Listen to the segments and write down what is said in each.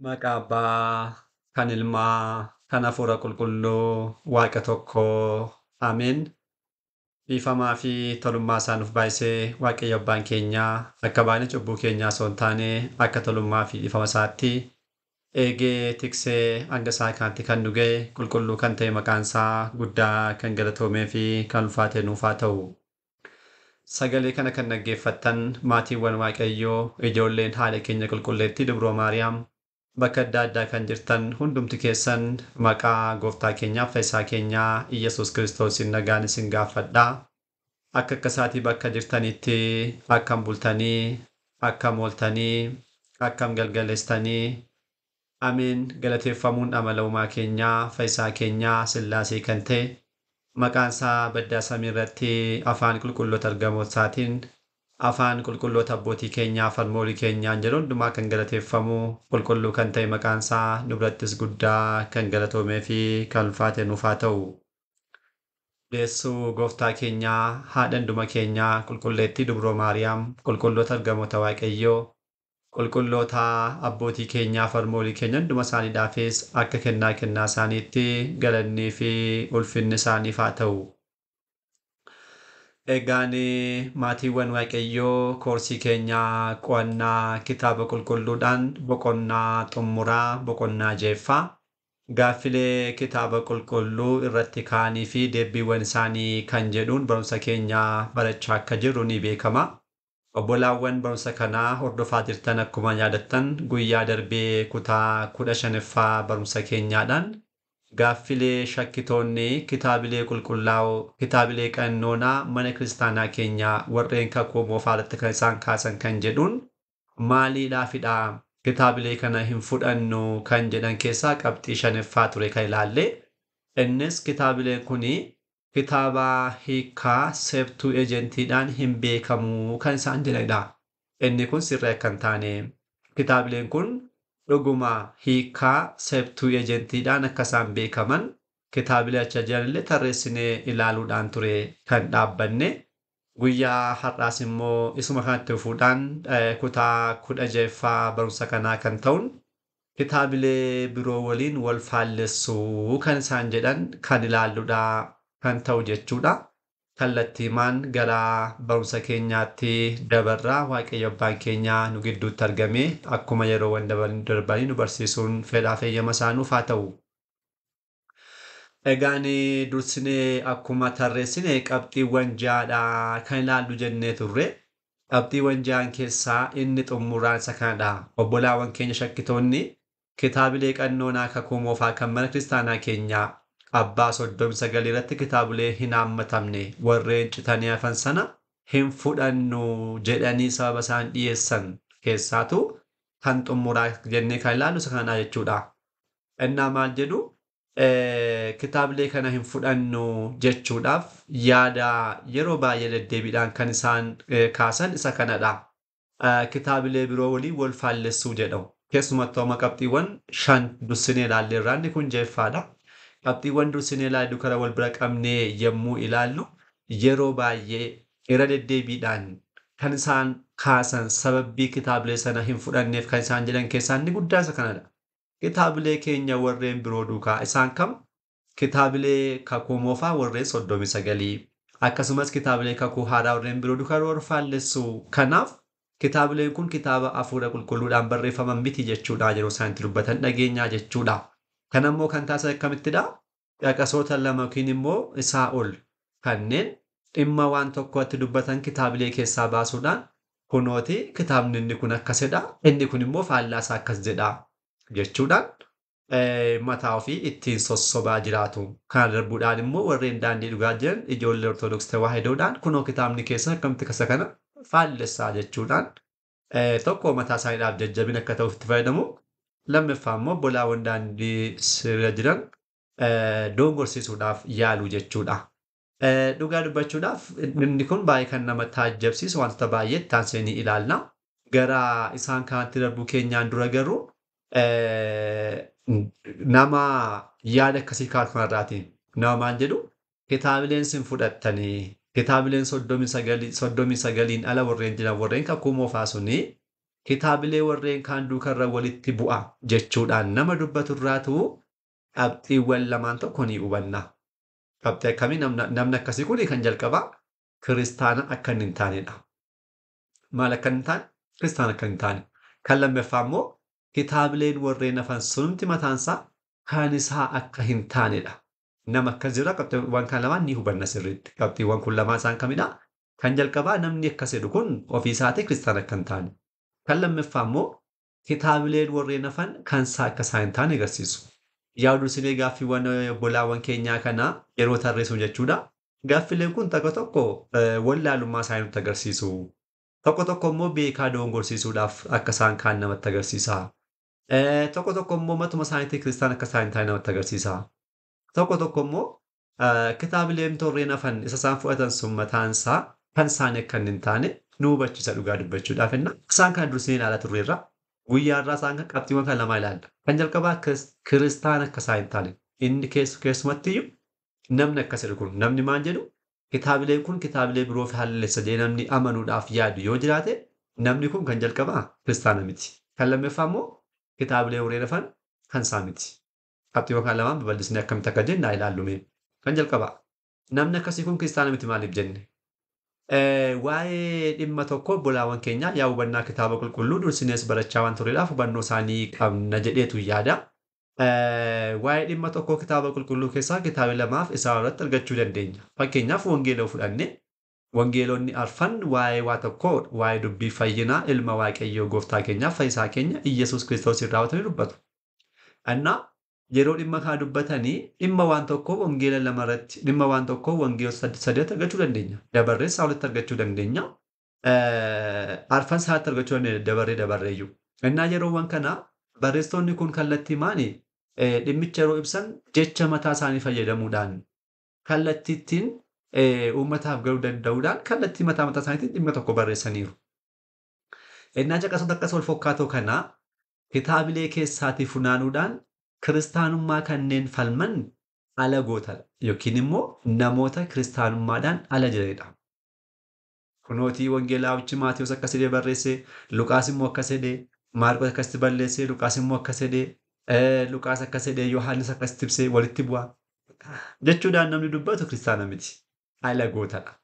Maqaa Abbaa, kan Ilmaa, kan Hafuura Qulqulluu, Waaqa tokkoo. Ameen. Dhiifamaa fi tolummaa isaa nuuf baay'isee Waaqayyo Abbaan keenyaa akka baay'ina cubbuu keenyaa osoo hin taane akka tolummaa fi dhiifama isaatti eegee tiksee hanga isaa kanatti kan nu ga'e qulqulluu kan ta'e maqaan isaa guddaa kan galatoomee fi kan ulfaate nuuf haa ta'u. Sagalee kana kan dhaggeeffattan maatiiwwan Waaqayyoo, ijoolleen haadha keenya qulqulleettii Dubroo Maariyaam, bakka adda addaa kan jirtan hundumti keessan maqaa gooftaa keenyaaf fayyisaa keenyaa Iyyasuus Kiristoosiin nagaan isin gaafadha. Akka akkasaatii bakka jirtanitti akkam bultanii, akkam ooltanii, akkam galgaleessitanii. Ameen. Galateeffamuun amala uumaa keenyaa, fayyisaa keenyaa, Sillaasee kan ta'e, maqaan isaa baddaa samii irratti afaan qulqulloota ergamootaatiin, afaan qulqulloota abbootii keenyaa, falmoolii keenyaan jedhu hundumaa kan galateeffamu qulqulluu kan ta'e maqaan isaa nu birattis guddaa kan galatoomee fi kan ulfaate nuuf haa ta'u. Deessuu gooftaa keenyaa, haadha hunduma keenyaa, qulqulleettii Dubroo Maariyaam, qulqulloota ergamoota Waaqayyoo, qulqulloota abbootii keenyaa, falmoolii keenya hunduma isaaniidhaafis akka kennaa kennaa isaaniitti galannii fi ulfinni isaaniif haa ta'u. Egaan maatiiwwan Waaqayyoo, koorsii keenyaa qo'annaa kitaaba qulqulluudhaan boqonnaa xumuraa boqonnaa jeeffaa gaaffilee kitaaba qulqulluu irratti ka'anii fi deebiiwwan isaanii kan jedhuun barumsa keenyaa barachaa akka jirru ni beekama. Obbolaawwan barumsa kanaa hordofaa jirtan akkuma yaadattan guyyaa darbee kutaa 15ffaa barumsa keenyaadhaan gaaffilee shakkitoonni kitaabilee qulqullaa'oo, kitaabilee qannoonaa mana kiristaanaa keenyaa warreen kakuu moofaa irratti kan isaan kaasan kan jedhuun maaliidhaafidha kitaabilee kana hin fudhannu kan jedhan keessaa qabxii 5ffaa ture kan ilaalle. Innis kitaabileen kuni kitaaba hiikaa Septuagentiidhaan hin beekamu kan isaan jedhanidha. Inni kun sirrii akka hin taane, kitaabileen kun dhuguma hiikaa Septuagentiidhaan akka isaan beekaman kitaabilee achi jiranillee tarreessinee ilaaluudhaan ture kan dhaabbanne. Guyyaa har'aas immoo isuma kanatti dhufuudhaan kutaa 16ffaa barumsa kanaa kan ta'uun kitaabilee biroo waliin wal faallessuu kan isaan jedhan kan ilaalludha kan ta'u jechuudha. Kallattiimaan gara barumsa keenyaatti dabarraa. Waaqayyo Abbaan keenyaa nu gidduutti argame akkuma yeroowwan darbanii nu barsiisuun fedhaa feeyyama isaa nuuf haa ta'u. Egaan dursinee akkuma tarreessine qabxiiwwan ja'adha kan ilaallu jennee turre. Qabxiiwwan ja'an keessaa inni xumuraan isa kanadha. Obbolaawwan keenya shakkitoonni kitaabilee qannoonaa kakuu moofaa kan mana kiristaanaa keenyaa abbaa 39 irratti kitaabilee hin haammatamne warreen citanii hafan sana hin fudhannu jedhanii sababa isaan dhiyeessan keessaatu kan xumuraa jennee kan ilaallu isa kanadha jechuudha. Innaa maal jedhu, kitaabilee kana hin fudhannu jechuudhaaf yaada yeroo baay'ee deddeebiidhaan kan isaan kaasan isa kanadha. Kitaabilee biroo waliin wal faallessuu jedhamu. Keessumattuu amma qabxiiwwan 5 dursinee ilaalleerra, inni kun jeffaadha. Qabxiiwwan dursinee ilaallu kana wal bira qabnee yommuu ilaallu yeroo baay'ee irra deddeebiidhaan kan isaan kaasan sababii kitaabilee sana hin fudhanneef kan isaan jedhan keessaa inni guddaan isa kanadha. Kitaabilee keenya warreen biroo duukaa isaan kam? Kitaabilee kakuu moofaa warreen 39 akkasumas kitaabilee kakuu haaraa warreen biroo duukaa wal faallessu. Kanaaf kitaabileen kun kitaaba hafuura qulqulluudhaan barreeffaman miti jechuudha yeroo isaan itti dubbatan dhageenyaa jechuudha. Kan ammoo kan taasisan akkamittidha? Dhaqasoota 2 yookiin immoo isaa ol kanneen dhimma waan tokkotti dubbatan kitaabilee keessaa baasuudhaan kunooti kitaabni inni kun akkasidha, inni kun immoo faallaa isaa akkas jedha jechuudhaan mataa ofii ittiin sossobaa jiraatu. Kana darbuudhaan immoo warreen daandii dhugaa jiran ijoollee Ortodoksii Tewaahidoodhaan kunoo kitaabni keessan akkamitti kasa kana faallessaa jechuudhaan tokko mataa isaaniidhaaf jajjabina akka ta'uuf itti fayyadamu. Lammaffaa immoo obbolaawwan daandii sirra jiran dogongorsiisuudhaaf yaalu jechuudha. Dhugaa dubbachuudhaaf inni kun baay'ee kan nama taajjabsiisu wantoota baay'ee itti ni ilaalla. Gara isaan kanatti darbuu keenyaan dura garuu nama yaada akkasii kaasu kanarraati. Nama maal jedhu, kitaabileen sin fudhattanii kitaabileen 39 ala warreen jiran warreen kakuu moofaa sunii Kitaabilee warreen kaan duukarra walitti bu'a jechuudhaan nama dubbatu irraatu qabxiiwwan lamaan tokko ni hubanna. Qabxii akkamii namni akkasii kun kan jalqabaa kiristaana akka inni hin taanedha. Maal akka hin taane? Kiristaana akka hin taane. Kan lammaffaa immoo kitaabileen warreen hafan sunumti mataansaa kan isaa akka hin taanedha. Nama akkas jira qabxiiwwan kan lamaan ni hubanna sirriitti. Qabxiiwwan kun lamaan isaan kamidha? Kan jalqabaa namni akkas jedhu kun ofii isaatii kiristaana akka hin taane. Kan lammaffaa immoo kitaabileen warreen hafan kan isaa akka isaan hin taane agarsiisu. Yaa dursinee gaaffiiwwan obbolaawwan keenyaa kana yeroo tarreessu jechuudha. Gaaffileen kun tokko tokko wallaalummaa isaanii nutti agarsiisu. Tokko tokko immoo beekaa dogongorsiisuudhaaf akka isaan kaan namatti agarsiisa. Tokko tokko immoo matuma isaaniitiin kiristaana akka isaan hin taane namatti agarsiisa. Tokko tokko immoo kitaabileen warreen hafan isa isaan fudhatan sun mataan isaa kan isaanii akka hin taane nu hubachiisa dhugaa dubbachuudhaaf jenna. Isaan kana dursinee ilaalaa turreerra. Guyyaa irraa isaan qabxiiwwan kan lamaa ilaalla. Kan jalqabaa kiristaana akka isaan hin taane inni keessumatti iyyuu namni akkas jedhu kun namni maal jedhu kitaabileen kun kitaabilee biroo fi haalleessa jedhee namni amanuudhaaf yaadu yoo jiraate namni kun kan jalqabaa kiristaana miti. Kan lammaffaa immoo kitaabilee warreen hafan kan isaa miti. Qabxiiwwan kan lamaan babal'isnee akkamitti akka jenne haa ilaallu. Kan jalqabaa namni akkasii kun kiristaana miti maaliif jenne? Waa'ee dhimma tokko obbolaawwan keenya yaa hubannaa kitaaba qulqulluu dursinees barachaa waan turreedhaaf hubannoo isaanii qabna jedheetu yaada. Waa'ee dhimma tokko kitaaba qulqulluu keessaa kitaaba lamaaf isaa irratti argachuu dandeenya. Fakkeenyaaf wangeela fudhanne wangeelonni arfan waa'ee waa tokkoo waa'ee dubbii fayyinaa ilma waaqayyoo gooftaa keenyaaf fayyisaa keenya Iyyasuus Kiristoos irraa raawwatanii dubbatu. Innaa yeroo dhimma kana dubbatanii dhimma waan tokkoo wangeela lama irratti dhimma waan tokkoo wangeelota sadiitti argachuu dandeenya. Dabarree isaa olitti argachuu dandeenya. Arfan isaatti argachuu dandeenya dabarree dabarreeyyuu. Innaa yeroowwan kana barreessitoonni kun kallattii maani dhimmicha yeroo ibsan jecha mataa isaanii fayyadamuudhaan kallattiittiin uummataaf galuu danda'uudhaan kallattii mataa mataa isaaniitiin dhimma tokko barreessaniiru. Innaa caqasoota akkas wal fakkaatoo kana kitaabilee keessaatii funaanuudhaan kiristaanummaa kanneen falman alagootadha yookiin immoo namoota kiristaanummaadhaan ala jiranidha. Kunootii wangeelaawichi Maatiyus akkas jedhee barreesse, Luqaas immoo akkas jedhee, Maarqos akkasitti balleesse, Luqaas immoo akkas jedhee, Luqaas akkas jedhee, Yohaannis akkasitti ibsee walitti bu'a. Jechuudhaan namni dubbatu kiristaana miti. Alagootadha.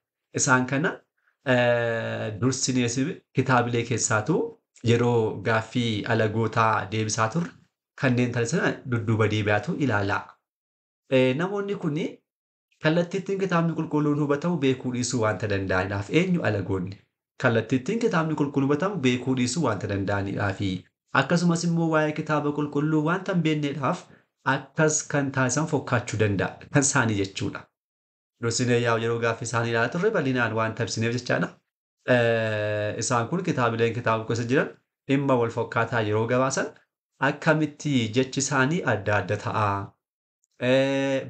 Isaan kana dursinees kitaabilee keessaatu yeroo gaaffii alagootaa deebisaa turre kanneen ta'an sana dudduuba deebi'aatu ilaalaa. Namoonni kun kallattiittiin kitaabni qulqulluun hubatamu beekuu dhiisuu waanta danda'aniidhaaf eenyu alagoonni? Kallattiittiin kitaabni qulqulluun hubatamu beekuu dhiisuu waanta danda'aniidhaafi akkasumas immoo waa'ee kitaaba qulqulluu waanta hin beekneedhaaf akkas kan taasisan fokkaachuu danda'a kan isaanii jechuudha. Dursinee yaa'u yeroo gaaffii isaanii ilaalaa turre bal'inaan waan ibsineef jechaadha. Isaan kun kitaabileen kitaaba keessa jiran dhimma wal fakkaataa yeroo gabaasan akkamitti jechi isaanii adda adda ta'a?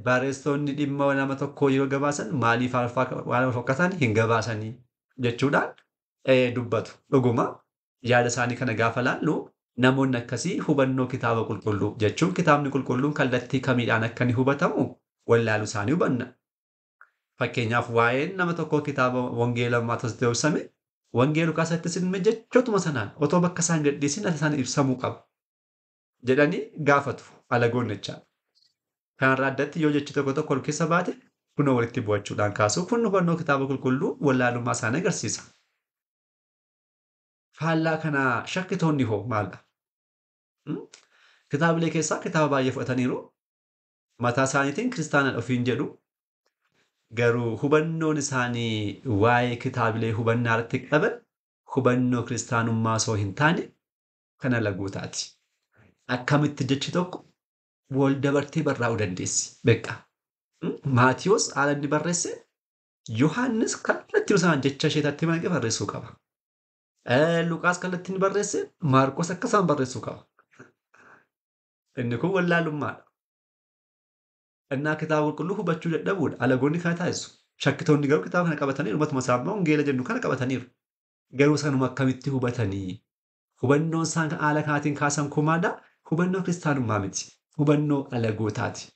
Barreessitoonni dhimma nama tokkoo yeroo gabaasan maaliif waan wal fakkaatan hin gabaasanii jechuudhaan dubbatu. Dhuguma yaada isaanii kana gaafa laallu namoonni akkasii hubannoo kitaaba qulqulluu jechuun kitaabni qulqulluun kallattii kamiidhaan akka inni hubatamu wallaaluu isaanii hubanna. Fakkeenyaaf waa'een nama tokkoo kitaaba wangeela Maatewositti ibsame wangeela Luqaasattis illee jechootuma sanaan otoo bakka isaan gadhiisin isaan ibsamuu qaba jedhanii gaafatu alagoonni jechaadha. Kanarraa addatti yoo jechi tokko tokko ol keessa baate kunoo walitti bu'achuudhaan kaasu kun hubannoo kitaaba qulqulluu wallaalummaa isaanii agarsiisa. Faallaa kana shakkitoonni hoo maaldha? Kitaabilee keessaa kitaaba baay'ee fudhataniiru. Mataa isaaniitiin kiristaanaan ofiin jedhu. Garuu hubannoon isaanii waa'ee kitaabilee hubannaa irratti qaban hubannoo kiristaanummaa osoo hin taane kan alagootaati. Akkamitti jechi tokko wal dabartee barraa'uu dandeessi? Beekaa. Maatiyus haala inni barreesse Yohaannis kallattii isaan jecha isheetatti manaqee barreessuu qaba. Luqaas kallattii inni barreesse Maarqos akka isaan barreessuu qaba. Inni kun wallaalummaadha. Innaa kitaaba qulqulluu hubachuu dadhabuudha. Alagoonni kana taasisu. Shakkitoonni garuu kitaaba kana qabataniiru. Matuma isaa immoo wangeela jennu kana qabataniiru. Garuu sanuma akkamitti hubatanii? Hubannoon isaan haala kanaatiin kaasan kumaadha. Hubannoo kiristaanummaa miti. Hubannoo alagootaati.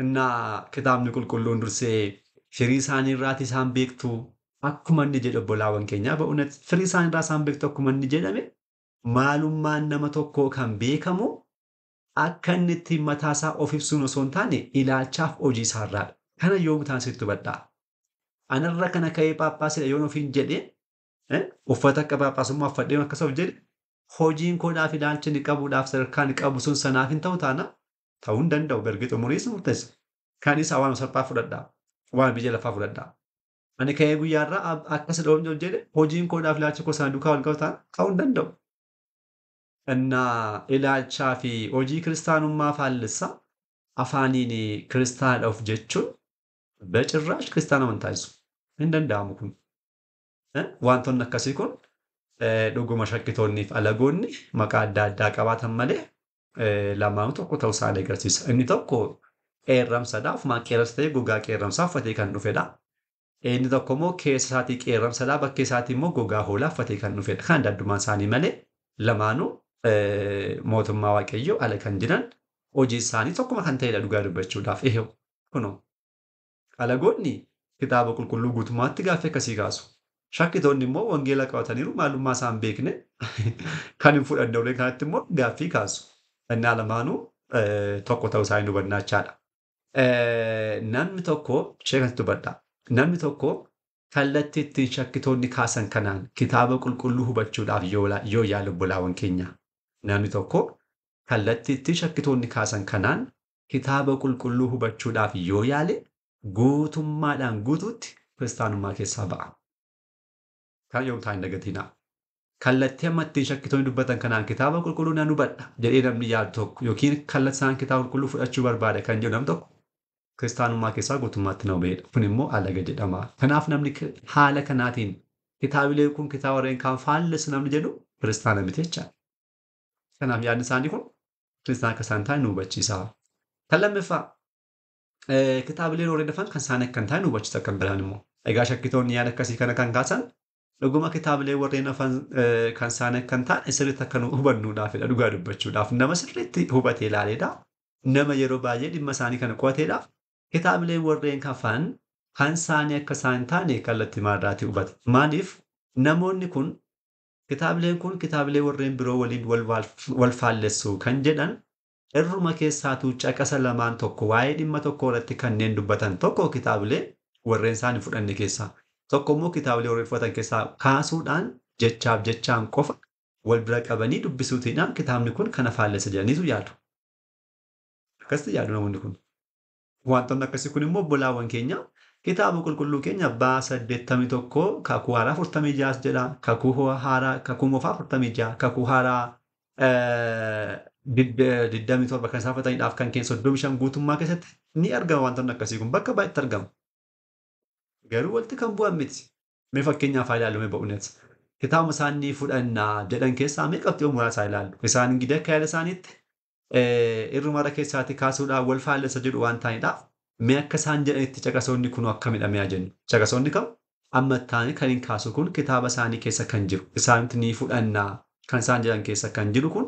Innaa kitaabni qulqulluun dursee firii isaanii irraati isaan beektu. Akkuma inni jedhe obbolaawwan keenyaa ba'uunatti firii isaan irraa isaan beektu akkuma inni jedhame maalummaan nama tokkoo kan beekamu akka inni ittiin mataasaa of ibsuun osoo hin taane ilaalchaaf hojii isaarraadha. Kana yoom ta'an sitti hubadhaa. Anarra kana ka'ee Phaaphaasidha yoon ofiin jedhee uffata akka Phaaphaasummaa uffadhee akkas of jedhe hojiin koodhaaf ilaalcha inni qabuudhaaf sadarkaa inni qabu sun sanaaf hin ta'u taana ta'uu hin danda'u. Bergi xumuriis murteessa. Kan isaa waan salphaa fudhadhaa. Waan biyya lafaa fudhadhaa. Ani ka'ee guyyaarraa akkas dhoofne jedhe hojiin koodhaaf ilaalchi koo sana duukaa wal qabu taana ta'uu hin danda'u. Innaa ilaalchaa fi hojii kiristaanummaa faallessa afaaniin kiristaanadha of jechuun በጭራሽ ክርስቲያን amantaa taasisu hin danda'amu kun. Wantoonni akkasii kun dhuguma shakkitoonniif alagoonni maqaa adda addaa qabaatan malee lamaanuu tokko ta'uu isaanii agarsiisa. Inni tokko qeerramsadha. Ofumaan qeerramsa ta'ee gogaa qeerramsaa uffatee kan dhufedha. Inni tokko immoo keessa isaatii qeerramsadha. Bakkee isaatii immoo gogaa hoolaa uffatee kan dhufedha. Kan adda addummaan isaanii malee lamaanuu mootummaa Waaqayyoo ala kan jiran hojii isaanii tokkuma kan ta'edha dhugaa dubbachuudhaaf. Ehoo kunoo alagoonni kitaaba qulqulluu guutummaatti gaaffii akkasii kaasu. Shakkitoonni immoo wangeela qabataniiru maalummaa isaan hin beekne kan hin fudhanne warreen kanatti immoo gaaffii kaasu. Innaa lamaanuu tokko ta'uu isaanii hubannaa jechaadha. Namni tokko ishee kanatti hubadha. Namni tokko kallattii ittiin shakkitoonni kaasan kanaan kitaaba qulqulluu hubachuudhaaf yoo yaale obbolaawwan keenya. Namni tokko kallattii ittiin shakkitoonni kaasan kanaan kitaaba qulqulluu hubachuudhaaf yoo yaale guutummaadhaan guutuutti kiristaanummaa keessaa ba'a. Kan yoom ta'an hin dagatinaa. Kallattii amma ittiin shakkitoonni dubbatan kanaan kitaaba qulqulluu nan hubadha jedhee namni yaadu tokko yookiin kallattii isaan kitaaba qulqulluu fudhachuu barbaada kan jedhu namni tokko kiristaanummaa keessaa guutummaatti nama ba'edha. Kun immoo alaga jedhama. Kanaaf namni haala kanaatiin kitaabileen kun kitaaba warreen kaan faallessu namni jedhu kiristaana miti jechaadha. Kanaaf yaadni isaanii kun kiristaana akka isaan ta'an nu hubachiisa. Kan lammaffaa kitaabileen warreen hafan kan isaan akka hin taane nu hubachiisa kan biraan immoo. Egaa shakkitoonni yaada akkasii kana kan kaasan dhuguma kitaabilee warreen hafan kan isaan akka hin taane sirriitti akka nu hubannuudhaafidha dhugaa dubbachuudhaaf. Nama sirriitti hubatee ilaaleedha. Nama yeroo baay'ee dhimma isaanii kana qo'ateedha. Kitaabileen warreen hafan kan isaanii akka isaan hin taane kallattii maalirraatii hubata. Maaliif namoonni kun kitaabileen kun kitaabilee warreen biroo waliin wal faallessu kan jedhan irruma keessaatuu caqasa lamaan tokko waa'ee dhimma tokko irratti kanneen dubbatan tokko kitaabilee warreen isaan hin fudhanne keessaa tokko immoo kitaabilee warreen fudhatan keessaa kaasuudhaan jechaaf jechaan qofa wal bira qabanii dubbisuutiidhaan kitaabni kun kana faallessa jedhaniitu yaadu. Akkasitti yaadu namoonni kun. Wantoonni akkasii kun immoo obbolaawwan keenya kitaaba qulqulluu keenya abbaa 81 kakuu haaraa 46 jedha. Kakuu haaraa kakuu moofaa 46 kakuu haaraa 27 kan isaan fudhataniidhaaf kan keenya 35 guutummaa keessatti ni argama wantoonni akkasii kun bakka baay'eetti argama. Garuu walitti kan bu'an miti. Mee fakkeenyaaf haa ilaallu mee ba'uunet. Kitaabuma isaan ni fudhannaa jedhan keessaa mee qabxiiwwan muraasa haa ilaallu. Isaan gidee akka yaada isaaniitti irruma keessaatti kaasuudhaan wal faallessa jedhu waan ta'aniidhaaf mee akka isaan jedhanitti caqasoonni kun akka midhamee jennu. Caqasoonni kam amma ta'anii kan hin kaasu kun kitaaba isaanii keessa kan jiru. Isaanitti ni fudhannaa kan isaan jedhan keessa kan jiru kun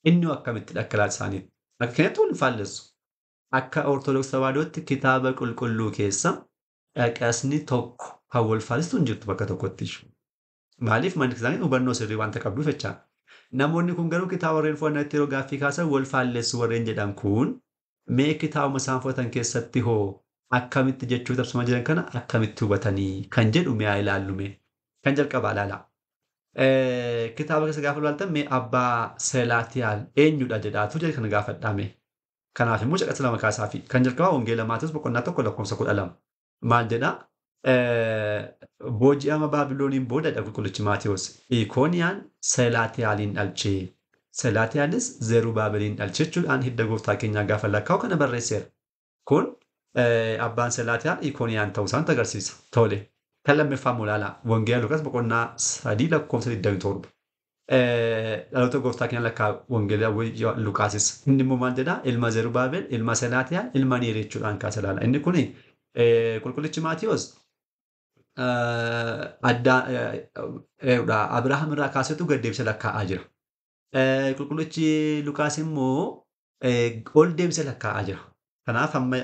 inni akkamitti akka ilaalcha isaaniitti. Akka keenyatti wal hin faallessu. Akka Ortodoksii Tawaahidootti kitaaba qulqulluu keessa caqasni tokko kan wal faallistu hin jirtu bakka tokkotti. Maaliif manni isaanii hubannoo sirrii wanta qabduuf jecha. Namoonni kun garuu kitaaba warreen fudhannatti yeroo gaaffii kaasan wal faallessu warreen jedhan kun mee kitaabuma isaan fudhatan keessatti hoo akkamitti jechuu tabsuma jiran kana akkamitti hubatanii kan jedhu mee haa ilaallu mee. Kan jalqabaa ilaala. Kitaaba keessa gaafa ilaaltan mee abbaa Selaatiyaal eenyudha jedhaatu jedhe kana gaafadhaa mee. Kanaaf immoo caqasa lama kaasaafi. Kan jalqabaa Wangeela Maatewos boqonnaa 1 lakkoofsa 12. Maal jedhaa? Booji'ama Baabilooniin boodadha qulqullichi Maatewos. Ikooniyaan Selaatiyaaliin dhalchee. Selaatiyaalis Zerubaabeliin dhalche jechuudhaan hidda gooftaa keenyaa gaafa lakkaa'u kana barreesseera. Kun abbaan Selaatiyaal Ikooniyaan ta'uu isaanitti agarsiisa. Tole. Kan lammaffaa immoo ilaalaa. Wangeela Luqaas boqonnaa 3 lakkoofsa 27. Dhaloota gooftaa keenyaa lakkaa'u Wangeela Luqaasis. Inni immoo maal jedhaa? Ilma Zerubaabel, ilma Selaatiyaal, ilma Neer jechuudhaan kaasa ilaala. Inni kun qulqullichi Maatewos Abrahaam irraa kaasetu gad deebisee lakkaa'aa jira. Qulqullichi Luqaas immoo ol deebisee lakkaa'aa jira. Kanaaf amma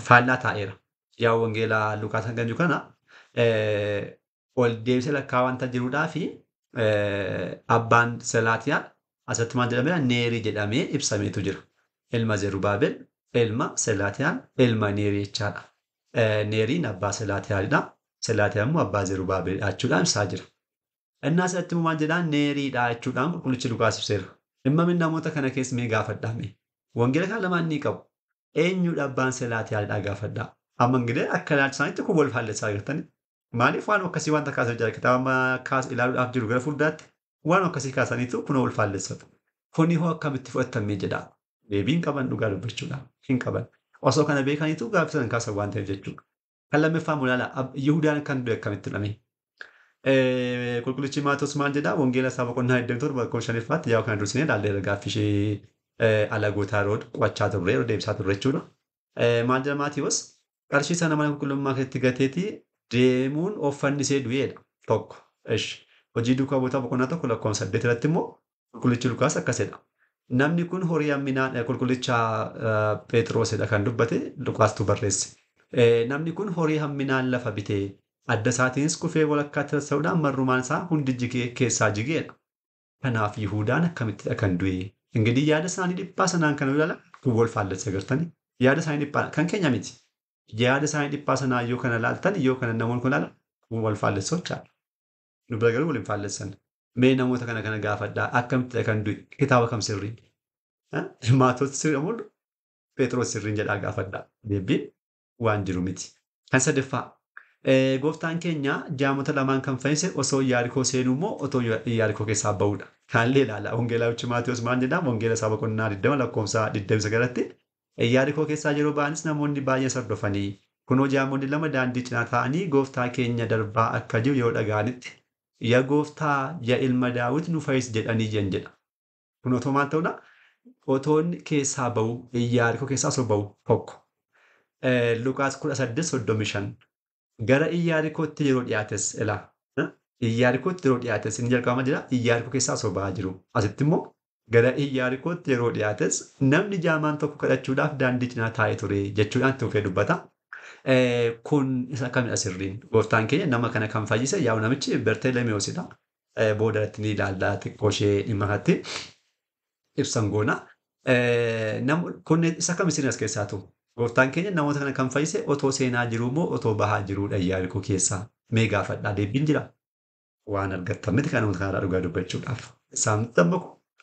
faallaa taa'eera. Yaa Wangeela Luqaas kan jiru kana Ol deebisee lakkaa'aa wanta jiruudhaa fi abbaan Selaatiyaal asirratti maal jedhameera? Neerii jedhamee ibsameetu jira. Ilma Zerubaabel, ilma Selaatiyaal, ilma Neerii jechaadha. Neeriin abbaa Selaatiyaalidha. Selaatiyaal immoo abbaa Zerubaabelidha jechuudhaan ibsaa jira. Inni asirratti immoo maal jedhaa? Neeriidha jechuudhaan qulqullichi Luqaas ibseera. Dhimma namoota kana keessa mee gaafadhaa mee? Wangeela kana lamaan ni qabu. Eenyudha abbaan Selaatiyaalidha gaafadhaa. Amma ingilee akka ilaalcha isaaniitti kun wal faallessaa jirtani. Maaliif waan akkasii wanta kaasan jira kitaaba kaas ilaaluudhaaf jiru gara fuulduraatti waan akkasii kaasaniitu kun wal faallessatu. Kuni hoo akkamitti fudhatamee jedha. Deebiin qaban dhugaa dubbachuudha. Hin qaban. Osoo kana beekaniitu gaaffisan kaasan waan ta'eef jechuudha. Kan lammaffaa mulaala Yihudaan kan du'e akkamitti dhame? Qulqullichi Maatewos maal jedhaa? Wangeela isaa boqonnaa 27 lakkoofsa 5ffaatti yaa kana dursinee ilaalleerra gaaffii ishee alagootaa yeroo qo'achaa turre yeroo deebisaa turre jechuudha. Maal jedha Maatewos? Qarshii sana mana qulqullummaa keessatti gateetii deemuun of fannisee du'eedha. Tokko. Ishi. Hojii duukaa buutaa boqonnaa 1 lakkoofsa 8 irratti immoo qulqullichi Lukaas akkasidha. Namni kun horii hamminaan qulqullicha Phexrosidha kan dubbate Lukaastu barreesse. Namni kun horii hamminaan lafa bitee adda isaatiinis kufee walakkaatti tarsa'uudhaan marrumaan isaa hundi jigee keessaa jigeedha. Kanaaf Yihudaan akkamittidha kan du'e? Ingidihi yaada isaanii dhiphaa sanaan kan ilaalan kun wal faallessa gartanii. Yaada isaanii dhiphaa kan keenya miti. Yaada isaanii dhiphaa sanaa yoo kana ilaaltan yoo kana namoonni kun ilaalan kun wal faallessa jechaadha. Nu bira garuu wal hin faallessan. Mee namoota kana kana gaafadhaa akkamittidha kan du'e? Kitaaba kam sirrii? Maatewos sirrii moo Phexros sirriin jedhaa gaafadhaa. Deebiin waan jiru miti. Kan sadaffaa gooftaan keenya jaamota lamaan kan fayyise osoo Yaarikoo seenuu immoo otoo Yaarikoo keessaa ba'uudha. Kanallee ilaala. Wangeelaawichi Maatewos maal jedhaa? Wangeela isaa boqonnaa 20 lakkoofsa 29 irratti Yaarikoo keessaa yeroo ba'anis namoonni baay'een hordofanii kunoo jaamonni lama daandii cinaa taa'anii gooftaa keenya darbaa akka jiru yeroo dhaga'anitti yaa gooftaa yaa ilma Daawit nu fayyisi jedhanii iyyan jedha. Kun otoo maal ta'uudha? Otoo inni keessaa ba'u Yaarikoo keessaa osoo ba'u tokko. Luqaas 18:35 gara Iyaarikootti yeroo dhiyaates ilaa. Iyaarikootti yeroo dhiyaates inni jalqabama jira Iyaarikoo keessaa osoo ba'aa jiru. Asitti immoo gara Iyaarikootti yeroo dhiyaates namni jaamaan tokko kadhachuudhaaf daandii cinaa taa'ee ture jechuudhaan itti fufee dubbata. Kun isa kamidha sirriin? Gooftaan keenya nama kana kan fayyise yaa'u namichi Bertelemewoosidha. Booda irratti ni ilaalla xiqqoo ishee dhimma kanatti ibsan goona. Kun isa kam isin as keessaatu? Gooftaan keenya namoota kana kan fayyise otoo seenaa jiruu moo otoo bahaa jiruudha Iyaarikoo keessaa? Mee gaafadhaa deebiin jira. Waan argattan miti kan namoota kanarraa dhugaa dubbachuudhaaf. Isaan amma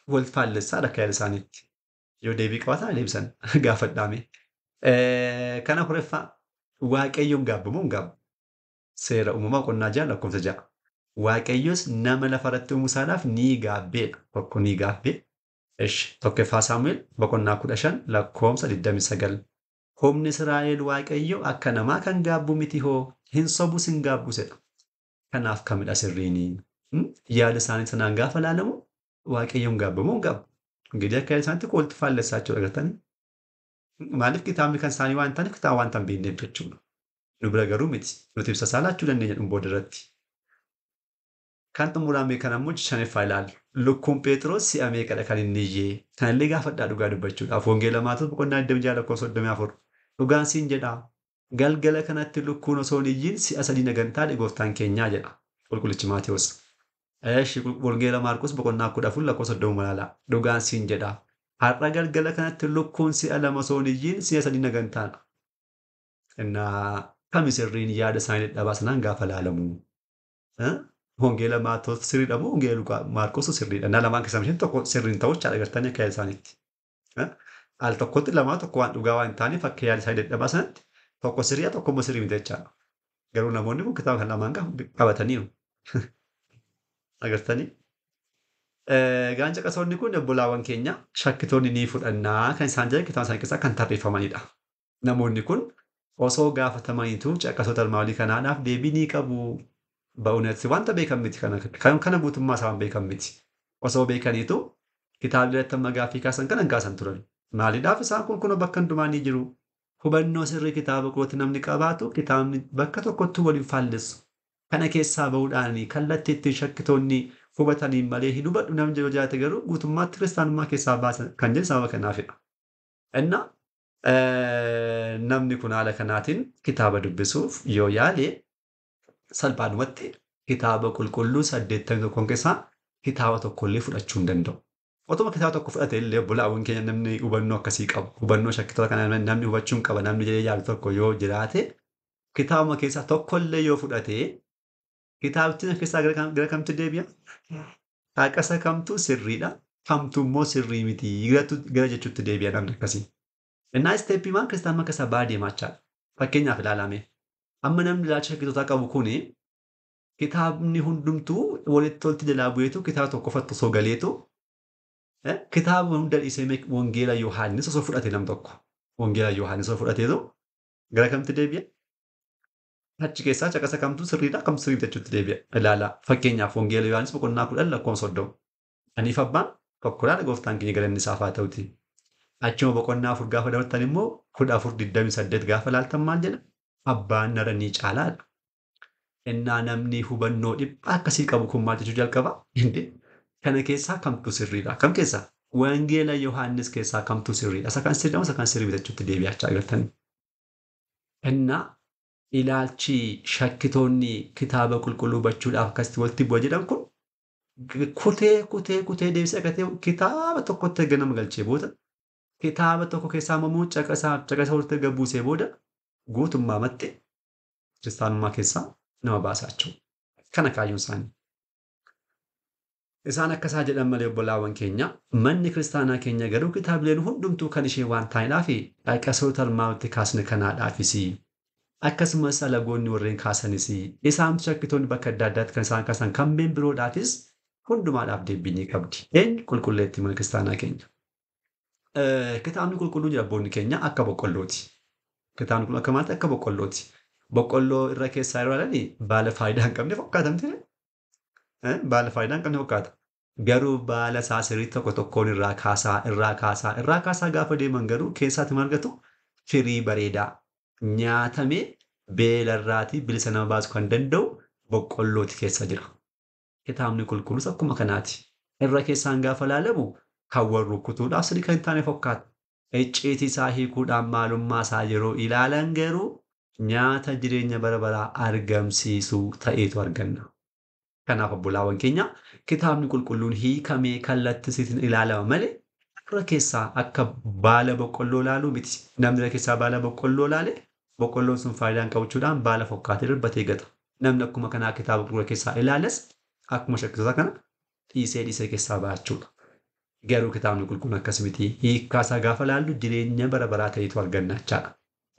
wal faallessaa akka yaada isaaniitti. Yoo deebii qabaatan deebisan gaafadhaa mee. Kana afuraffaa Waaqayyoon gaabbu moo hin gaabbu? Seera uumamaa boqonnaa 6 lakkoofsa 6. Waaqayyos nama lafarratti uumuu isaadhaaf ni gaabbeedha. Tokko ni gaabbee. Ishi tokkoffaa Saamu'eel boqonnaa 15 lakkoofsa 29. Humni Israa'el Waaqayyo akka namaa kan gaabbu miti hoo hin sobus hin gaabbusedha. Kanaaf kamidha sirriini? Yaada isaanii sanaan gaafa ilaalamu Waaqayyoon gaabbu moo hin gaabbu? Ingidihi akka yaada isaaniitti walitti faallessaa jechuudha agartanii. Maaliif kitaabni kan isaanii waan hin taaneef kitaaba waan hin beekneef jechuudha. Nu bira garuu miti. Nuti ibsa isaa laachuu dandeenya dhuma booda irratti. Kan xumurame kan ammoo shanaffaa ilaalu. Lukkuun Phexros si'a meeqadha kan inni iyyee? Kanallee gaafadhaa dhugaa dubbachuudhaaf. Wangeela Maatewos boqonnaa 26 lakkoofsa 34. Dhugaan siin jedhaa. Galgala kanatti lukkuun osoo hin iyyiin si'a sadii na gantaadhe gooftaan keenyaa jedha. Qulqullichi Maatewos. Eeshi Wangeela Maarqos boqonnaa 14 lakkoofsa 30 ilaalaa. Dhugaan siin jedhaa. Har'a galgala kanatti lukkuun si'a lama osoo hin iyyiin si'a sadii na gantaadha. Innaa kami sirriin yaada isaanii dadhabaa sanaan gaafa ilaalamu? Wangeela Maatewos sirriidha moo Wangeela Maarqos sirriidha? Na lamaan keessaa isheen tokko sirriin ta'uu jechaadha agartanii akka yaada isaaniitti. Al tokkotti lamaa tokko waan dhugaa waan hin taaneef akka yaada isaanii dadhabaa sanatti tokko sirriidha tokko immoo sirrii miti jechaadha. Garuu namoonni kun kitaaba kan lamaan qabataniiru. Agartanii? Gaanca qasoonni kun obbolaawwan keenya shakkitoonni ni fudhannaa kan isaan jedhan kitaaba isaanii keessaa kan tarreeffamanidha. Namoonni kun osoo gaafatamaniitu caqasoota armaan olii kanaadhaaf deebii ni qabu. Ba'uunatti wanta beekan miti kana guutummaa isaa waan beekan miti. Osoo beekaniitu kitaabilee irratti amma gaaffii kaasan kana hin kaasan turan. Maaliidhaaf isaan kun kunoo bakka hundumaa ni jiru. Hubannoo sirrii kitaaba qulqulluutti namni qabaatu kitaabni bakka tokkotti waliin faallessu. Kana keessaa bahuudhaan kallattii ittiin shakkitoonni hubataniin malee hin hubadhu namni jedhu jiraate garuu guutummaatti kiristaanummaa keessaa baasan kan jedhu sababa kanaafidha. Inna namni kun haala kanaatiin kitaaba dubbisuuf yoo yaale salphaadhumatti Kitaaba qulqulluu 81 keessaa kitaaba tokkollee fudhachuu hin danda'u. Otuma kitaaba tokko fudhate illee obbolaawwan keenya namni hubannoo akkasii qabu, hubannoo shakkitoota kana namni hubachuu hin qaba, namni jedhee yaadu tokko yoo jiraate, kitaabuma keessaa tokkollee yoo fudhate, kitaabittiin keessaa gara kamtu deebi'a? Caqasa kamtu sirriidha, kamtu immoo sirrii miti gara jechuutti deebi'a namni akkasii. Innaa isteeppii maan kiristaanummaa keessaa ba'aa deemaa jechaadha. Fakkeenyaaf ilaalame. Amma namni ilaalcha shakkitootaa qabu kuni kitaabni hundumtuu walitti tolti jalaa bu'eetu kitaaba tokko qofatti osoo galeetu kitaaba hunda dhiisee Wangeela Yohaannis osoo fudhate nam tokko. Wangeela Yohaannis osoo fudhateetu gara kamtti deebi'a? Achi keessaa caqasa kamtu sirriidha, kamtu sirrii miti jechuutti deebi'a. Ilaalaa. Fakkeenyaaf Wangeela Yohaannis boqonnaa 10 lakkoofsa 30. Aniif abbaan tokkodha, gooftaan keenya galanni isaaf haa ta'uti. Achuma boqonnaa 4 gaafa dabartan immoo 14:28 gaafa ilaaltan maal jedha? Abbaan narra ni caalaadha. Innaa namni hubannoo dhiphaa akkasii qabu kun maal jechuu jalqaba? Kana keessaa kamtu sirriidha? Kam keessaa? Wangeela Yohaannis keessaa kamtu sirriidha? Isa kan sirriidha isa kan sirrii miti jechuutti deebi'achaa agartani. Innaa ilaalchi shakkitoonni kitaaba qulqulluu hubachuudhaaf akkasitti walitti bu'a jedhan kun kutee kutee kutee deebisee agartee kitaaba tokkotti erga nama galchee booda kitaaba tokko keessaa immoo caqasa walitti erga buusee booda guutummaamatti kiristaanummaa keessaa nama baasaa jechuudha. Kana kaayyoon isaanii. Isaan akkasaa jedhan malee obbolaawwan keenya manni kiristaanaa keenya garuu kitaabileen hundumtuu kan ishee waan ta'eedhaaf caqasoota armaatti kaasne kanaadhaafis akkasumas alagoonni warreen kaasanis isaan shakkitoonni bakka adda addaatti kan isaan kaasan kanneen biroodhaafis hundumaadhaaf deebii ni qabdi. Eenyu qulqulleetti mana kiristaanaa keenya. Kitaabni qulqulluun jedha abboonni keenya akka boqqollooti. Kitaabni kun akka maalti? Akka boqqollooti. Boqqolloo irra keessaa yeroo ilaalan baala faayidaa hin qabne fakkaata miti? Baala faayidaa hin qabne fakkaata. Garuu baala isaa sirriitti tokko tokkoon irraa kaasaa irraa kaasaa irraa kaasaa gaafa deeman garuu keessaatti maal argatu? Firii bareedaa nyaatamee beelarraatii bilisa nama baasu kan danda'u boqqollooti keessa jira. Kitaabni qulqulluus akkuma kanaati. Irra keessaan gaafa ilaalamu kan warri rukutuudhaaf sirrii kan hin taane fakkaata. Icciitii isaa hiikuudhaan maalummaa isaa yeroo ilaalan garuu nyaata jireenya bara baraa argamsiisuu ta'eetu arganna. Kanaaf obbolaawwan keenya kitaabni qulqulluun hiikamee kallattiisiitiin ilaalama malee irra keessaa akka baala boqqolloo ilaaluu miti. Namni irra keessaa baala boqqolloo ilaale boqqolloon sun faayidaa hin qabachuudhaan baala fokkaatee darbatee gata. Namni akkuma kanaa kitaaba qulqulluu keessaa ilaales akkuma shakkitoota kana dhiisee dhiisee keessaa ba'achuudha. Garuu kitaabni qulqulluun akkas miti. Hiikkaa isaa gaafa ilaallu jireenya bara baraa ta'etu arganna jechaadha.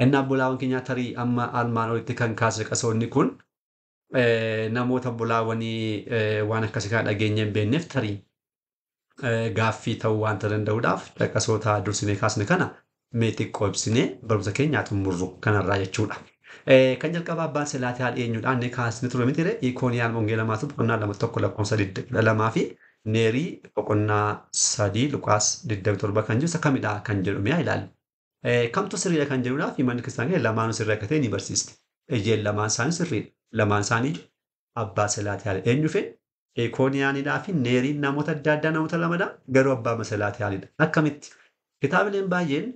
Inni obbolaawwan keenyaa tarii amma armaan olitti kan kaase caqasoonni kun namoota obbolaawwanii waan akkasii kana dhageenya hin beekneef tarii gaaffii ta'uu waanta danda'uudhaaf caqasoota dursinee kaasne kana mee xiqqoo ibsinee barumsa keenyaa xumurru kanarraa jechuudha. Kan jalqabaa abbaan Selaatiyaal eenyudhaan ni kaasne ture miti ree? Ikooniyaan Wangeela Maatewos boqonnaa 2 lakkoofsa 22 fi Neerii boqonnaa 3 Luqaas 27 kan jiru isa kamidha kan jedhu mi'a ilaalle. Kamtu sirriidha kan jedhuudhaaf manni kiristaanaa lamaanuu sirrii akka ta'e ni barsiisti. Ijeen lamaan isaanii sirriidha. Lamaan isaanii abbaa Selaatiyaal eenyu fe'e? Ikooniyaanidhaa fi Neeriin namoota adda addaa namoota lamadha. Garuu abbaa Selaatiyaalidha. Akkamitti? Kitaabileen baay'een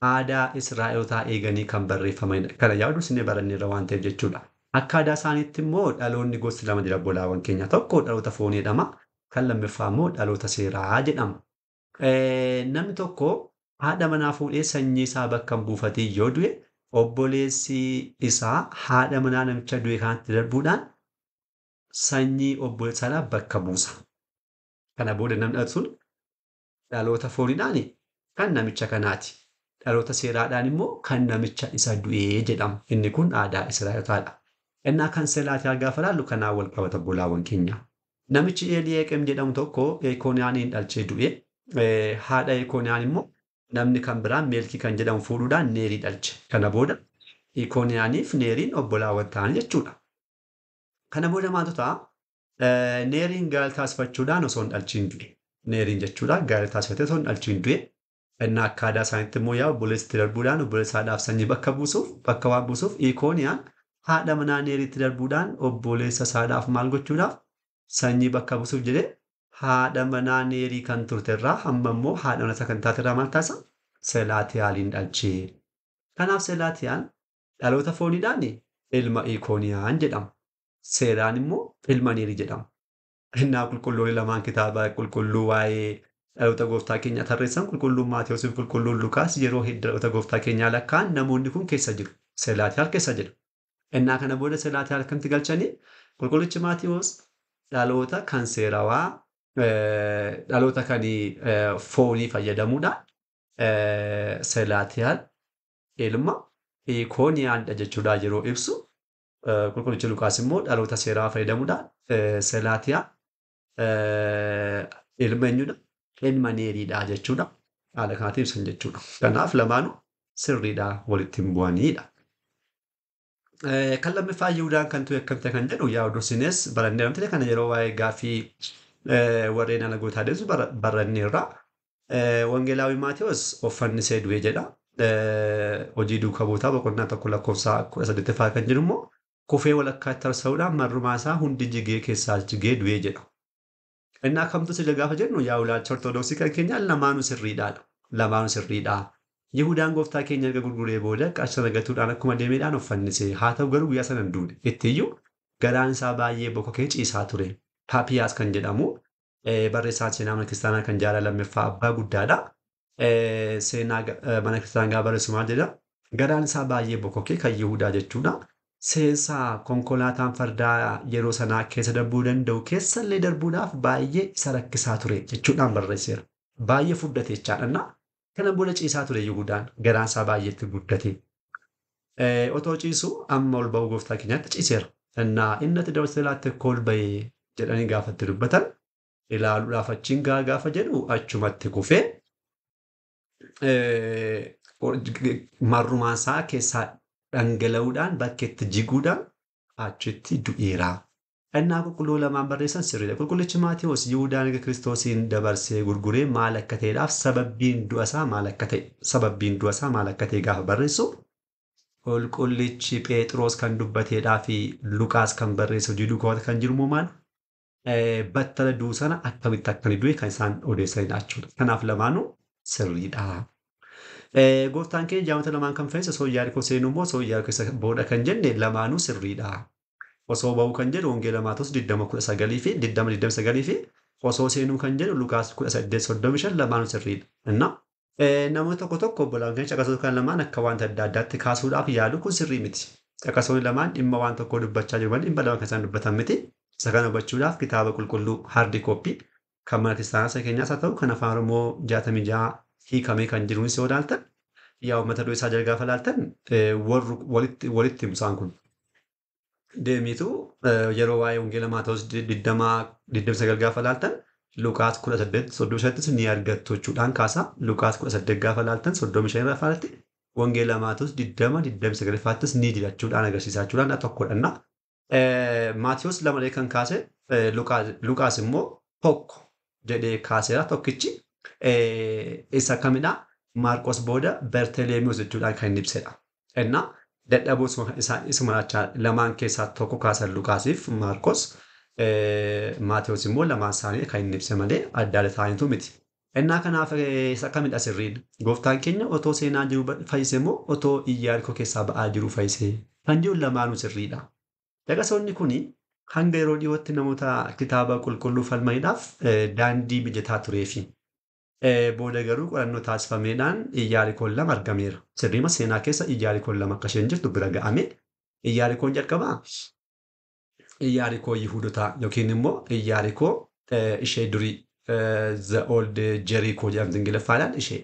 aadaa Israa'elotaa eeganii kan barreeffamanidha. Kana yaadu dursinee baranneerra waan ta'eef jechuudha. Akka aadaa isaaniitti immoo dhaloonni gosti lama jira obbolaawwan keenya. Tokko dhaloota foonii jedhama. Kan lammaffaa immoo dhaloota seeraa jedhama. Namni tokko haadha manaa fuudhee sanyii isaa bakka hin buufatiin yoo du'e obboleessi isaa haadha manaa namicha du'e kanatti darbuudhaan sanyii obboleessa sanaa bakka buusa. Kana booda namni dhalatu sun dhaloota fooniidhaan kan namicha kanaati. Dhaloota seeraadhaan immoo kan namicha isa du'ee jedhama. Inni kun aadaa Israa'elotaadha. Innaa kan Selaatiyaal gaafa ilaallu kanaan wal qabata obbolaawwan keenya. Namichi Eliyaaqim jedhamu tokko Ekooniyaaniin dhalchee du'e. Haadha Ekooniyaan immoo namni kan biraan Meelkii kan jedhamu fuudhuudhaan Neerii dhalche. Kana booda Ekooniyaaniif Neeriin obbolaawwan ta'anii jechuudha. Kana booda maaltu ta'a? Neeriin gaala taasifachuudhaan osoo hin dhalchiin du'e. Neeriin jechuudha gaala taasifatee osoo hin dhalchiin du'e. Innaa akka aadaa isaaniitti immoo yaa obboleessitti darbuudhaan obboleessaadhaaf sanyii bakka buusuuf bakka waan buusuuf Ikooniyaan haadha manaa Neeriitti darbuudhaan obboleessa isaadhaaf maal gochuudhaaf sanyii bakka buusuuf jedhee haadha manaa Neerii kan turte irraa hamma immoo haadha manaa isaa kan taate irraa maal taasisa? Selaatiyaaliin dhalchee. Kanaaf Selaatiyaan dhaloota fooniidhaan ilma Ikooniyaan jedhama. Seeraan immoo ilma Neerii jedhama. Innaa qulqulloonni lamaan kitaaba qulqulluu waa'ee dhaloota gooftaa keenyaa tarreessan qulqulluun Maatewos fi qulqulluun Lukaas yeroo hidda dhaloota gooftaa keenyaa lakkaa'an namoonni kun keessa jiru. Selaatiyaal keessa jira. Innaa kana booda Selaatiyaal akkamitti galchanii qulqullichi Maatewos dhaloota kan seerawaa dhaloota kan foonii fayyadamuudhaan Selaatiyaal ilma Ikooniyaanidha jechuudha yeroo ibsu. Qulqullichi Lukaas immoo dhaloota seeraa fayyadamuudhaan Selaatiyaal ilma eenyudha? Ilma Neeriidha jechuudha. Haala kanaatiin ibsan jechuudha. Kanaaf lamaanuu sirriidha walitti hin bu'aniidha. Kan lammaffaa Yihudaan kan ture akkamitti kan jedhu yaa dursines baranneera miti kana yeroo waa'ee gaaffii warreen alagootaa deemsu baranneerra. Wangeelaawi Maatewos of fannisee du'e jedha. Hojii duukaa buutaa boqonnaa 1 lakkoofsa 18ffaa kan jiru immoo kufee walakkaatti tarsa'uudhaan marrumaa isaa hundi jigee keessaa jigee du'e jedha. Inni akkamtu sirrii gaafa jennu yaa ilaalcha ortodoksii kan keenyaa lamaanuu sirriidhaadha. Lamaanuu sirriidha. Yihudaan gooftaa keenya erga gurguree booda qarshii sana gatuudhaan akkuma deemeedhaan of fannise. Haa ta'u garuu guyyaa sana hin duune. Ittiyyuu garaan isaa baay'ee bokokee ciisaa ture. Paapiyaas kan jedhamu barreessaan seenaa mana kiristaanaa kan jaarraa lammaffaa abbaa guddaadha. Seenaa mana kiristaanaa gaafa barreessu maal jedha? Garaan isaa baay'ee bokokee kan Yihudaa jechuudha. Seensaa konkolaataan fardaa yeroo sanaa keessa darbuu danda'u keessallee darbuudhaaf baay'ee isa rakkisaa ture jechuudhaan barreesseera. Baay'ee furdate jechaadha. Kana booda ciisaa ture Yihudaan garaan isaa baay'eetti guddate. Otoo ciisu amma ol ba'uu gooftaa keenyaatti ciiseera. Innaa inni ati dabarsitee laatte akka ol ba'ee jedhanii gaafatti dubbatan ilaaluudhaaf achiin gaa gaafa jedhu achumatti kufee marrumaan isaa keessaa dhangala'uudhaan bakkeetti jiguudhaan achitti du'eera. Innaa qulqulluu lamaan barreessan sirriidha. Qulqullichi Maatewos Yihudaan erga Kiristoosiin dabarsee gurguree maal akka ta'eedhaaf sababbiin du'a isaa maal akka ta'e sababbiin du'a isaa maal akka ta'e gaafa barreessu qulqullichi Phexros kan dubbateedhaa fi Luqaas kan barreesse hojii duukaa kan jiru immoo maal battala du'u sana akkamitti akka inni du'e kan isaan odeessanidha jechuudha. Kanaaf lamaanuu sirriidha. Gooftaan keenya jaamota lamaan kan fayyise osoo Iyaarikoo seenuu immoo osoo Iyaarikoo isa booda kan jenne lamaanuu sirriidha. Osoo ba'uu kan jedhu Wangeela Maatewos 20:19 fi 20:29 fi osoo seenuu kan jedhu Lukaas 18:35 lamaanuu sirriidha. Inna namoonni tokko tokko obbolaan keenya caqasoota kan lamaan akka wanta adda addaatti kaasuudhaaf yaalu kun sirrii miti. Caqasoonni lamaan dhimma waan tokkoo dubbachaa jiru malee dhimma lama kan isaan dubbatan miti. Isa kana hubachuudhaaf kitaaba qulqulluu hardi kooppii kan mana kiristaanaa isa keenyaas haa ta'u kan afaan Oromoo 66 hiikamee kan jiruunis yoo ilaaltan yaa mata duree isaa jala gaafa ilaaltan warri walitti himu isaan kun. Deemiitu yeroo waa'ee Wangeela Maatewos 20:29 gaafa ilaaltan Luqaas 18:35 ni argattu jechuudhaan kaasa. Luqaas 18 gaafa ilaaltan 35 irraa faatti Wangeela Maatewos 20:29 ni jira jechuudhaan agarsiisaa jechuudhaan tokkodha. Maatewos 2 kan kaase Luqaas immoo 1 jedhee kaaseera. Tokkichi isa kamidha? Maarqos booda Berteleemiyoos jechuudhaan kan inni ibsedha. Innaa dadhaboo isuma lamaan keessaa tokko kaasan Luqaasiif Maarqos, Maatewos immoo lamaan isaanii kan inni ibse malee adda adda ta'aniitu miti. Innaa kanaaf isa kamidha sirriin? Gooftaan keenya otoo seenaa jiru fayyise immoo otoo Iyaarikoo keessaa ba'aa jiru fayyise kan jiru lamaanuu sirriidha. Caqasoonni kuni hanga yeroo dhiyootti namoota kitaaba qulqulluu falmaniidhaaf daandii mijataa tureefi. Booda garuu qorannoo taasifameedhaan Iyaarikoon 2 argameera. Sirriima seenaa keessa Iyaarikoon 2 akka isheen jirtu bira ga'ame. Iyaarikoon jalqabaa Iyaarikoo Yihuudotaa yookiin immoo Iyaarikoo ishee durii The Old Jericho jedhamti Ingiliffaadhaan ishee.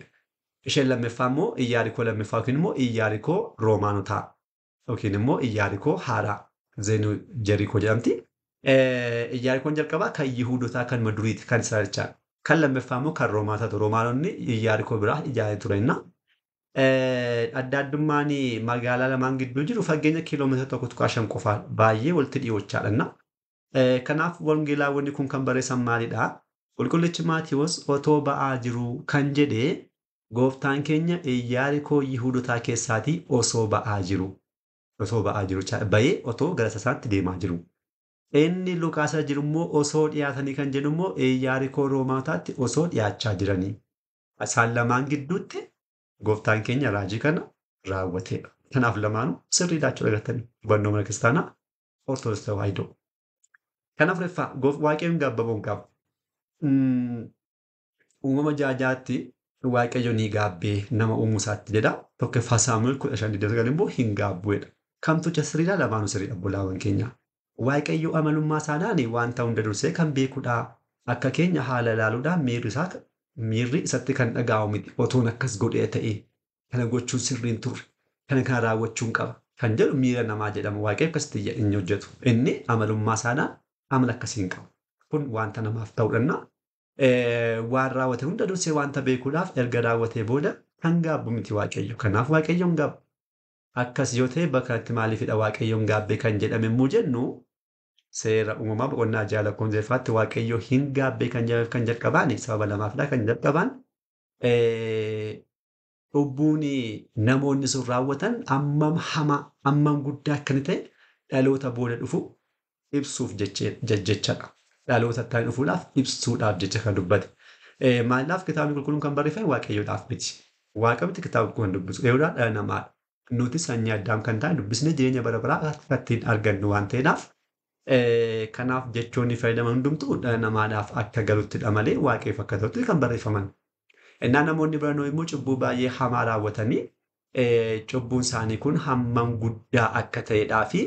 Isheen lammaffaa immoo Iyaarikoo lammaffaa yookiin immoo Iyaarikoo Roomaanotaa yookiin immoo Iyaarikoo haaraa The New Jericho jedhamti. Iyaarikoon jalqabaa kan Yihuudotaa kan duriiti kan Israa'elichaa. Kan lammaffaa immoo kan Roomaanotaatu. Roomaanonni Iyaarikoo biraa ijaaranii turanna. Adda addummaan magaalaa lamaan gidduu jiru fageenya kiiloomeetira 1.5 qofaa baay'ee walitti dhiyoochaadha. Kanaaf wangeelaawwanni kun kan barreessan maalidha? Qulqullichi Maatewos otoo ba'aa jiru kan jedhee gooftaan keenya Iyaarikoo Yihuudotaa keessaatii osoo ba'aa jiru. Osoo ba'aa jiru ba'ee otoo gara isaatti deemaa jiru. Inni Luqaas jiru immoo osoo dhiyaatanii kan jedhu immoo Iyaarikoo Roomaanotaatti osoo dhiyaachaa jiranii. Isaan lamaan gidduutti gooftaan keenya raajii kana raawwateedha. Kanaaf lamaanuu sirriidha jechuudha agartanii. Hubannoo mana kiristaanaa Ortodoksii Tawaahidoo. Kan afuraffaa Waaqayyoon gaabbamuun qaba. Uumama 6:6tti Waaqayyo ni gaabbee nama uumuu isaatti jedha. 1ffaa Saamu'eel 15:29 immoo hin gaabbuedha. Kamtu sirriidha? Lamaanuu sirriidha obbolaawwan keenya. Waaqayyo amalummaa isaadhaan wanta hunda dursee kan beekudha. Akka keenya haala ilaaluudhaan miirri isatti kan dhaga'amu miti. Otoon akkas godhee ta'e kana gochuun sirriin turre kana raawwachuun qaba kan jedhu miira namaa jedhama. Waaqayyo akkasitti inni hojjetu. Inni amalummaa isaadhaan amala akkasii hin qabu. Kun wanta namaaf ta'uudhanna. Waan raawwate hunda dursee wanta beekuudhaaf erga raawwatee booda kan gaabbu miti Waaqayyo. Kanaaf Waaqayyo hin gaabbu. Akkas yoo ta'e bakka kanatti maaliifidha Waaqayyoon gaabbee kan jedhame immoo jennu seera uumamaa boqonnaa 6 lakkoofsa 6ffaatti Waaqayyo hin gaabbee kan jedhameef kan jalqabaan sababa lamaafidha kan jalqabaan. Cubbuun namoonni sun raawwatan hammam hamaa hammam guddaa akka inni ta'e dhaloota booda dhufu ibsuuf jechadha. Dhaloota ittaan dhufuudhaaf ibsuudhaaf jecha kan dubbate. Maaliidhaaf kitaabni qulqulluun kan barreeffame Waaqayyoodhaaf miti. Waaqa miti kitaaba qulqulluu kan dubbisu. Eewudhaa dhala namaadha. Nuti sanyii Addaam kan taane dubbisnee jireenya bara baraa akka ittiin argannu waan ta'eedhaaf kanaaf jechoonni fayyadaman hundumtuu dhala namaadhaaf akka galuttidha malee Waaqayyoof akka ta'utti kan barreeffaman. Innaa namoonni biranoo immoo cubbuu baay'ee hamaa raawwatanii cubbuun isaanii kun hammam guddaa akka ta'edhaa fi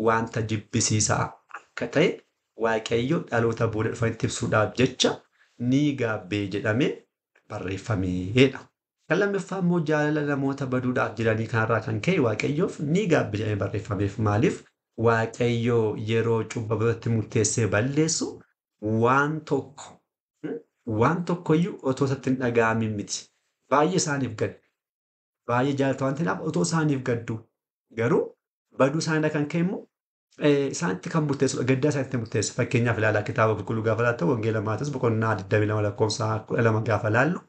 wanta jibbisiisaa akka ta'e Waaqayyo dhaloota booda dhufanitti ibsuudhaaf jecha ni gaabbee jedhamee barreeffameedha. Kan lammaffaa immoo jaalala namoota baduudhaaf jiranii kanarraa kan ka'e Waaqayyoof ni gaabbe jedhamee barreeffameef. Maaliif Waaqayyo yeroo cubbamootatti murteessee balleessu waan tokkoyyuu otoo isatti hin dhaga'amin miti. Baay'ee isaaniif gaddu. Baay'ee jaalata waan ta'eef otoo isaaniif gaddu. Garuu baduu isaaniirraa kan ka'e immoo isaanitti kan murteessudha. Gaddaa isaanitti murteessa. Fakkeenyaaf ilaalaa kitaaba qulqulluu gaafa laattu Wangeela Maatewos boqonnaa 22 lakkoofsa 12 gaafa laallu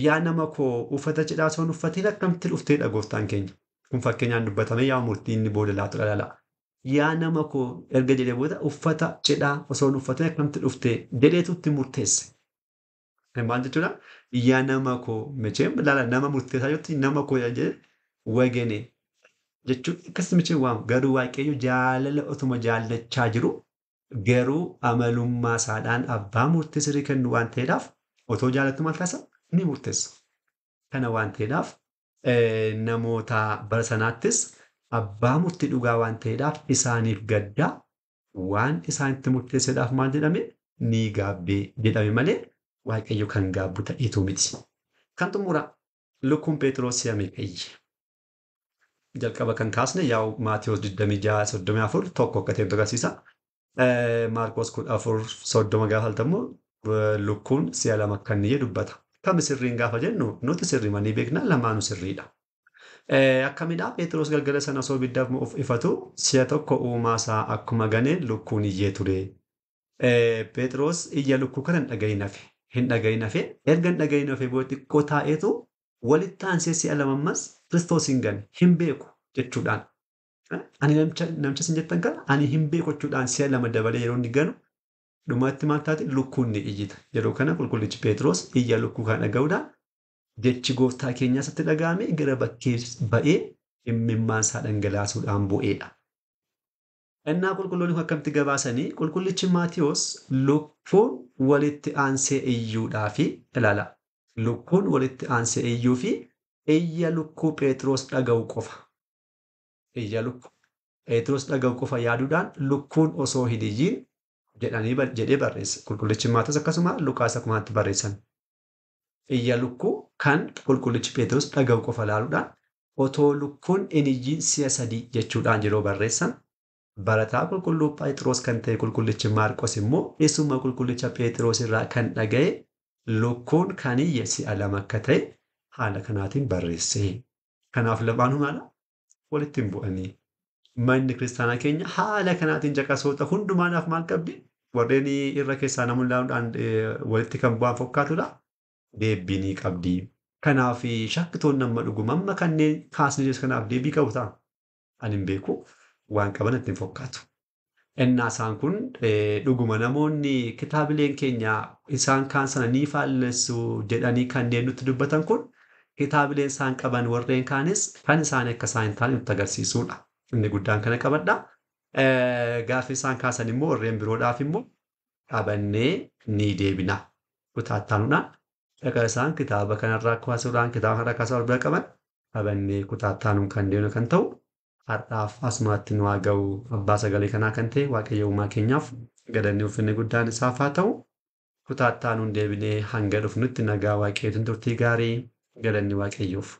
yaa nama koo uffata cidhaa osoo hin uffatiin akkamitti dhufteedha gooftaan keenya. Kun fakkeenyaan dubbatame yaa murtii inni booda laatudha laala. Yaa nama koo erga jedhee booda uffata cidhaa osoo hin uffatiin akkamitti dhuftee jedheetu itti murteesse. Maal jechuudha? Yaa nama koo mechee laala nama murteessaa jirti nama koo jedhee wagene jechuun akkasitti mechee waamu. Garuu Waaqayyo jaalala otuma jaallachaa jiru garuu amalummaa isaadhaan abbaa murtii sirrii kennu waan ta'eedhaaf otoo jaallattu maal taasisa? Ni murteessa. Kana waan ta'eedhaaf namoota bara sanaattis abbaa murtii dhugaa waan ta'eedhaaf isaaniif gaddaa waan isaanitti murteesseedhaaf maal jedhame? Ni gaabbee jedhame malee Waaqayyo kan gaabbu ta'eetu miti. Kan xumura lukkuun Phexros si'a meeqa iyye? Jalqaba kan kaasne yaa'u Maatewos 26:34 tokko akka ta'e agarsiisa. Maarqos 14:30 gaafa ilaaltamu lukkuun si'a lama akka inni iyye dubbata. Kami sirriin gaafa jennu nuti sirrimanii beekna lamaanuu sirriidha. Akkamidhaa Phexros galgala sana osoo ibiddaaf of ifatu si'a tokko uumaa isaa akkuma ganee lukkuun iyyee ture. Phexros iyya lukkuu kana hin dhagahin hafe. Hin dhagahin hafe. Erga hin dhagahin hafe booda xiqqoo taa'eetu walitti aansee si'a lama ammas Kiristoos hin gane hin beeku jechuudhaan. Ani namicha isin jettan kana ani hin beeku jechuudhaan si'a lama dabalee yeroo inni ganu dhumatti maal taate lukkuun ni iyyita. Yeroo kana qulqullichi Phexros iyya lukkuu kana dhaga'uudhaan jechi gooftaa keenyaa isatti dhaga'ame gara bakkee ba'ee imimmaan isaa dhangalaasuudhaan bu'eedha. Innaa qulqulloonni kun akkamitti gabaasanii qulqullichi Maatewos lukkuun walitti aansee iyyuudhaa fi ilaala. Lukkuun walitti aansee iyyuu fi iyya lukkuu Phexros dhaga'u qofa. Iyya lukkuu Phexros dhaga'u qofa yaaduudhaan lukkuun osoo hin iyyiin jedhee barreesse. Qulqullichi Maatewos akkasuma Luqaas akkumaatti barreessan. Iyya lukkuu kan qulqullichi Phexros dhaga'u qofa ilaaluudhaan otoo lukkuun hin iyyiin si'a sadii jechuudhaan yeroo barreessan barataa qulqulluu Phexros kan ta'e qulqullichi Maarqos immoo isuma qulqullicha Phexros irraa kan dhaga'e lukkuun kan iyye si'a lama akka ta'e haala kanaatiin barreesse. Kanaaf lamaanuu maala? Walitti hin bu'anii. Manni kiristaanaa keenya haala kanaatiin caqasoota hundumaadhaaf maal qabdi? Warreen irra keessaa namoonni ilaaluudhaan walitti kan bu'an fakkaatudha. Deebii ni qabdi. Kanaaf shakkitoonni amma dhuguma amma kanneen kaasni jiru kanaaf deebii qabu ta'a. Ani hin beeku waan qaban ittiin fakkaatu. Innaa isaan kun dhuguma namoonni kitaabileen keenya isaan kaan sana ni faallessu jedhanii kanneen nutti dubbatan kun kitaabileen isaan qaban warreen kaanis kan isaan akka isaan hin taane nutti agarsiisudha. Inni guddaan kana qabadha. Gaaffii isaan kaasan immoo warreen biroodhaaf immoo qabannee ni deebina. Kutaa ittaanuudhaan dhaqa isaan kitaaba kanarraa kaasuudhaan kitaaba kanarraa kaasuudhaan bira qaban qabannee kutaa ittaanuun kan deemnu kan ta'u har'aaf asumatti nu haa ga'u. Abbaa sagalee kanaa kan ta'e Waaqayyo uumaa keenyaaf galanni ulfinni guddaan isaaf haa ta'u. Kutaa ittaanuun deebinee hanga dhufnutti nagaa Waaqayyootiin turtii gaarii, galanni Waaqayyoof.